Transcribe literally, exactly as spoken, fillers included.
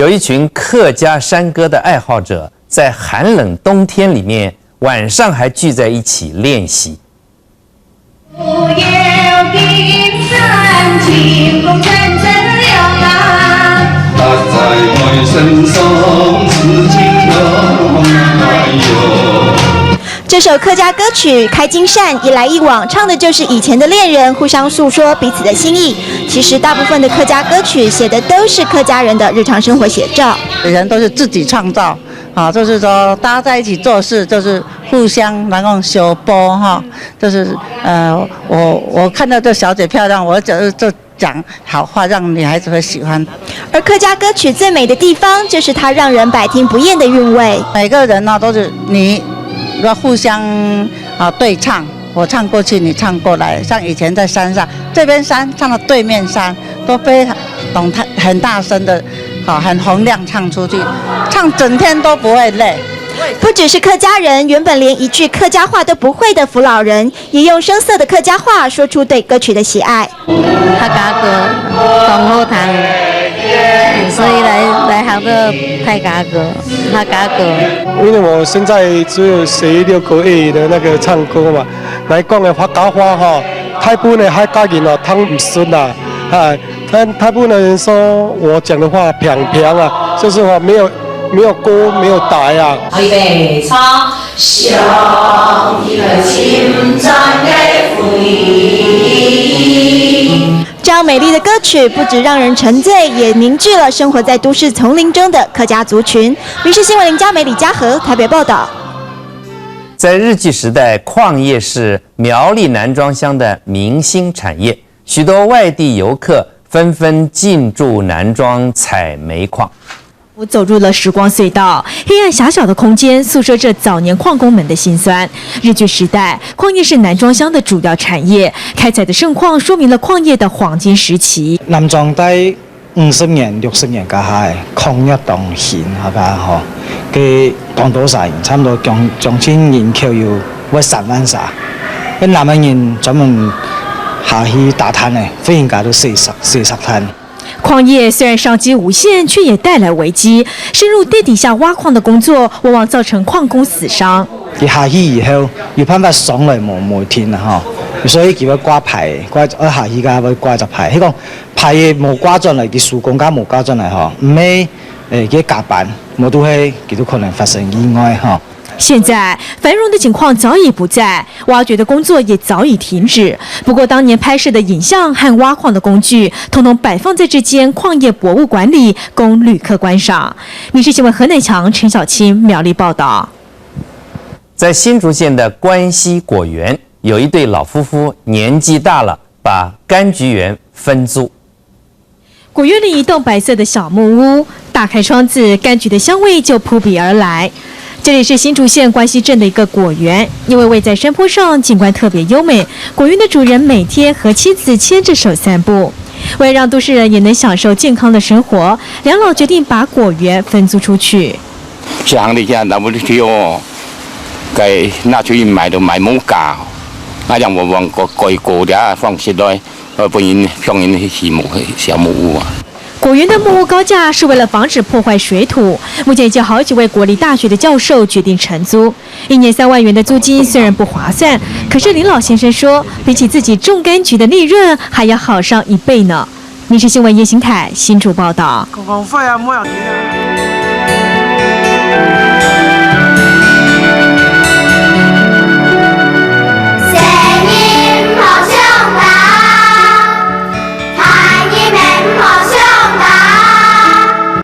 有一群客家山歌的爱好者，在寒冷冬天里面，晚上还聚在一起练习。这首客家歌曲《开金扇》一来一往，唱的就是以前的恋人互相诉说彼此的心意。其实，大部分的客家歌曲写的都是客家人的日常生活写照。人都是自己创造，啊，就是说大家在一起做事，就是互相能够修波哈，就是呃，我我看到这小姐漂亮，我就是就讲好话，让女孩子会喜欢。而客家歌曲最美的地方，就是它让人百听不厌的韵味。每个人呢，都是你要互相啊对唱，我唱过去，你唱过来。像以前在山上，这边山唱到对面山，都非常懂，很大声的，好，很洪亮唱出去，唱整天都不会累。不只是客家人，原本连一句客家话都不会的福佬人，也用生涩的客家话说出对歌曲的喜爱。客家歌，当好听，所以来来学个客家歌，客家歌。因为我现在只有学六个月的那个唱歌嘛，来讲个客家话哈，大部分的客家人哦听唔顺啦，哈，但大部分的人说我讲的话平平啊，就是说没有没有高没有低啊。预备，唱。想起来青春的回忆。这样美丽的歌曲，不止让人沉醉，也凝聚了生活在都市丛林中的客家族群。民视新闻林佳梅、李嘉禾台北报道。在日据时代，矿业是苗栗南庄乡的明星产业，许多外地游客纷纷进驻南庄采煤矿。我走入了时光隧道，黑暗狭小的空间诉说着早年矿工们的辛酸。日据时代，矿业是南庄乡的主要产业，开采的盛况说明了矿业的黄金时期。南庄在五十年、六十年該下，礦業當興，下下吼，佢當多儕，差毋多將將近人口有會三萬儕。該南个人專門下去打炭个，忽然間都四十四十炭。 矿业虽然商机无限，却也带来危机。深入地底下挖矿的工作，往往造成矿工死伤。佢下去以後，有辦法上來無無停啊吼，所以佢會掛牌，掛愛下去个會掛隻牌。佢講牌也無掛轉來，佢手工價無掛轉來吼，毋係誒佢加班，無都係佢都可能發生意外吼。 现在，繁荣的景况早已不在，挖掘的工作也早已停止。不过，当年拍摄的影像和挖矿的工具，统统摆放在这间矿业博物馆里，供旅客观赏。民视新闻何乃强、陈小青苗栗报道。在新竹县的关西果园，有一对老夫妇年纪大了，把柑橘园分租。 果园里一栋白色的小木屋，打开窗子，柑橘的香味就扑鼻而来。这里是新竹县关西镇的一个果园，因为位在山坡上，景观特别优美。果园的主人每天和妻子牵着手散步。为了让都市人也能享受健康的生活，两老决定把果园分租出去。这行里向那不去哦，该拿出去卖都卖无价，那样我往过过过的方式来。 呃，分人向人去起木小木屋啊。果园的木屋高架是为了防止破坏水土，目前已经好几位国立大学的教授决定承租。一年三万元的租金虽然不划算，可是林老先生说，比起自己种柑橘的利润还要好上一倍呢。民视新闻叶新凯新竹报道。讲讲话啊，莫要紧啊。